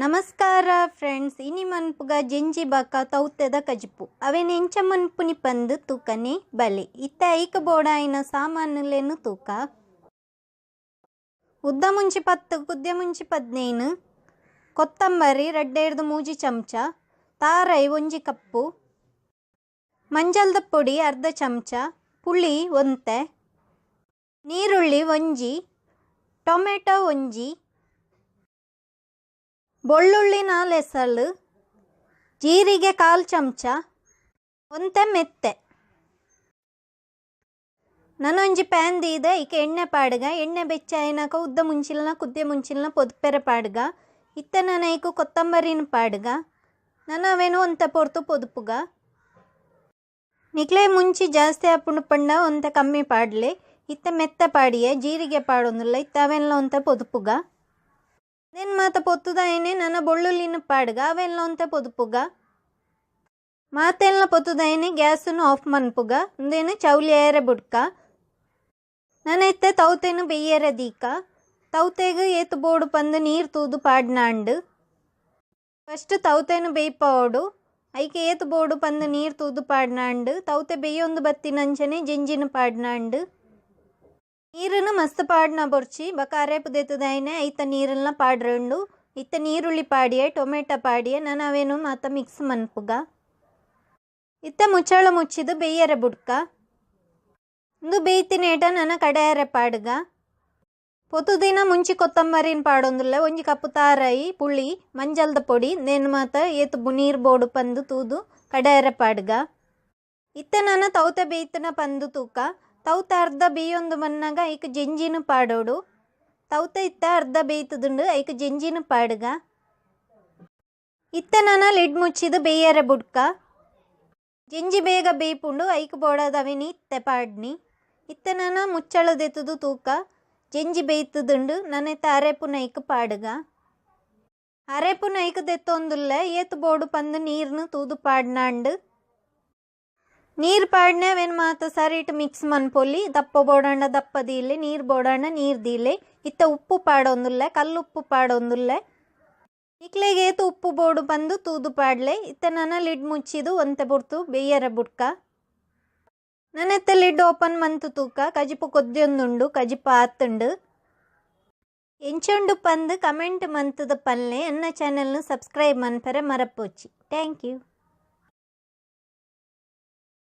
ನಮಸ್ಕಾರ ಫ್ರೆಂಡ್ಸ್, ಇನಿ ಮನ್ಪುಗ ಜೆಂಜಿ ಬಾಕ ತೌತೆದ ಕಜಿಪು ಅವೇನು ಎಂಚ ಮನ್ಪುನಿ ಪಂದು ತೂಕನೆ ಬಲೆ. ಇತ್ತ ಐಕ ಬೋಡಾಯಿನ ಸಾಮಾನುಲೇನು ತೂಕ. ಉದ್ದ ಮುಂಚಿ 10, ಕುದ್ದೆ ಮುಂಚಿ 15, ಕೊತ್ತಂಬರಿ 2 3 ಚಮಚ, ತಾರೈ 1 ಕಪ್ಪು, ಮಂಜಲ್ದ ಪೊಡಿ ಅರ್ಧ ಚಮಚ, ಪುಳಿ 1, ನೀರುಳ್ಳಿ 1, ಟೊಮೆಟೊ 1, ಬೆಳ್ಳುಳ್ಳಿ 4 ಎಸಳು, ಜೀರಿಗೆ 1/4 ಚಮಚ, 1 ಮೆತ್ತೆ. ನಾನೊಂಜಿ ಪ್ಯಾನ್ ದೀದ ಇಕ ಎಣ್ಣೆ ಪಾಡ್ಗ, ಎಣ್ಣೆ ಬೆಚ್ಚ ಆಯ್ನಾಕ ಉದ್ದ ಮುಂಚಿಲ್ನ ಕುದ್ದೆ ಮುಂಚಿಲ್ನ ಪೊದುಪೆರೆ ಪಾಡ್ಗ. ಇತ್ತ ನಾನು ಐಕು ಕೊತ್ತಂಬರಿನ ಪಾಡ್ಗ, ನಾನು ಅವೇನು ಒಂತೆ ಪೊರ್ತು ಪೊದುಪುಗ. ನಿಕ್ಲೆ ಮುಂಚಿ ಜಾಸ್ತಿ ಆಪುಂಡು ಪಂಡ ಒಂತೆ ಕಮ್ಮಿ ಪಾಡ್ಲೆ. ಇತ್ತ ಮೆತ್ತ ಪಾಡಿಯೆ ಜೀರಿಗೆ ಪಾಡೊಂದುಲ್ಲ, ಇತ್ತ ಅವೆಲ್ಲ ಒಂತೆ ಪೊದುಪುಗ. Then ಮಾತ ಪೊತ್ತುದಾಯನೆ ನನ್ನ ಬೆಳ್ಳುಳ್ಳಿನ ಪಾಡ್ಗ, ಅವೆಲ್ಲ ಒಂತೆ ಪೊದುಪುಗ. ಮಾತೆಲ್ಲ ಪೊತ್ತುದಾಯನೆ ಗ್ಯಾಸನ್ನು ಆಫ್ ಮನ್ಪುಗ. ಇಂದೇನು ಚೌಲಿ ಏರೆ ಬುಡ್ಕ. ನಾನು ಇತ್ತೆ ತೌತೆನು ಬೆಯ್ಯರೆ ದೀಕ. ತೌತೆಗೆ ಏತು ಬೋಡು ಪಂದು ನೀರು ತೂದು ಪಾಡ್ನಾಂಡು. ಫಸ್ಟ್ ತೌತೆನು ಬೇಯ್ಪಾವಡು, ಐಕೆ ಏತು ಬೋಡು ಪಂದು ನೀರು ತೂದು ಪಾಡ್ನಾಂಡು. ತೌತೆ ಬೇಯೊಂದು ಬತ್ತಿನಂಚನೆ ಜಂಜಿನ ಪಾಡ್ನಾಂಡು. ನೀರನ್ನು ಮಸ್ತ್ ಪಾಡ್ನ ಬೊರ್ಚಿ ಬಕ ಅರೇಪು ದೆತ್ತದಾಯನೆ ಐತ ನೀರನ್ನ ಪಾಡ್ರಂಡು. ಇತ್ತ ನೀರುಳ್ಳಿ ಪಾಡಿಯೆ, ಟೊಮೆಟೊ ಪಾಡಿಯೆ, ನಾನು ಅವೇನು ಮಾತ ಮಿಕ್ಸ್ ಮನ್ಪುಗ. ಇತ್ತ ಮುಚ್ಚಳ ಮುಚ್ಚಿದು ಬೇಯರೆ ಬುಡ್ಕ. ಇಂದು ಬೇಯ್ತಿನೇಟ ನನ್ನ ಕಡೆಯರೆ ಪಾಡ್ಗ. ಪೊತುದಿನ ಮುಂಚಿ ಕೊತ್ತಂಬರಿನ ಪಾಡೊಂದುಲ್ಲ, 1 ಕಪ್ಪು ತಾರೈ, ಪುಳಿ, ಮಂಜಲ್ದ ಪೊಡಿ, ನೇನು ಮಾತ ಏತು ನೀರು ಬೋಡು ಪಂದು ತೂದು ಕಡೆಯರೆ ಪಾಡ್ಗ. ಇತ್ತ ನಾನು ತೌತೆ ಬೇಯ್ತನ ಪಂದು ತೂಕ. ತೌತೆ ಅರ್ಧ ಬೇಯೊಂದು ಮನ್ನಾಗ ಐಕ್ ಜಂಜಿನ ಪಾಡೋಡು. ತೌತೆ ಇತ್ತ ಅರ್ಧ ಬೇಯ್ತದುಂಡು, ಐಕ್ ಜಂಜಿನ ಪಾಡ್ಗ. ಇತ್ತ ನಾನು ಲಿಡ್ ಮುಚ್ಚಿದು ಬೇಯರೆ ಬುಡ್ಕ. ಜಂಜಿ ಬೇಗ ಬೇಯ್ಪುಂಡು, ಐಕ್ ಬೋಡದವೇನಿ ಇತ್ತೆ ಪಾಡ್ನಿ. ಇತ್ತ ನಾನು ಮುಚ್ಚಳದೆತ್ತದು ತೂಕ. ಜಂಜಿ ಬೇಯ್ತದುಂಡು, ನಾನು ಇತ್ತ ಅರೆಪುನ ಐಕ್ ಪಾಡ್ಗ. ಅರೆಪುನ ಐಕ್ ದೆತ್ತೊಂದುಲ್ಲ, ಏತು ಬೋಡು ಪಂದು ನೀರ್ನು ತೂದು ಪಾಡ್ನಾಂಡು. ನೀರು ಪಾಡ್ನೆ ಅವೇನು ಮಾತ ಸರಿಟ್ ಮಿಕ್ಸ್ ಮನ್ಪೊಲಿ. ದಪ್ಪ ಬೋಡಾಂಡ ದಪ್ಪ ದೀಲೆ, ನೀರು ಬೋಡಾಂಡ ನೀರು ದೀಲೆ. ಇತ್ತ ಉಪ್ಪು ಪಾಡೊಂದುಲ್ಲ, ಕಲ್ಲುಪ್ಪು ಪಾಡೊಂದುಲ್ಲ. ನಿಕ್ಲೆಗೆ ಏತು ಉಪ್ಪು ಬೋಡು ಬಂದು ತೂದು ಪಾಡ್ಲೆ. ಇತ್ತ ನಾನು ಲಿಡ್ ಮುಚ್ಚಿದು ಒಂತೆ ಬುಡ್ತು ಬೇಯರ ಬುಡ್ಕ. ನಾನೆತ್ತ ಲಿಡ್ ಓಪನ್ ಮಂತು ತೂಕ. ಕಜಿಪು ಕೊದ್ದಿಯೊಂದುಂಡು, ಕಜಿಪು ಆತುಂಡು. ಎಂಚುಂಡು ಪಂದು ಕಮೆಂಟ್ ಮಂತದ ಪಲ್ಲೆ. ಎನ್ನ ಚಾನೆಲ್ನು ಸಬ್ಸ್ಕ್ರೈಬ್ ಮನ್ಪೆರೆ ಮರಪೋಚಿ. Thank you.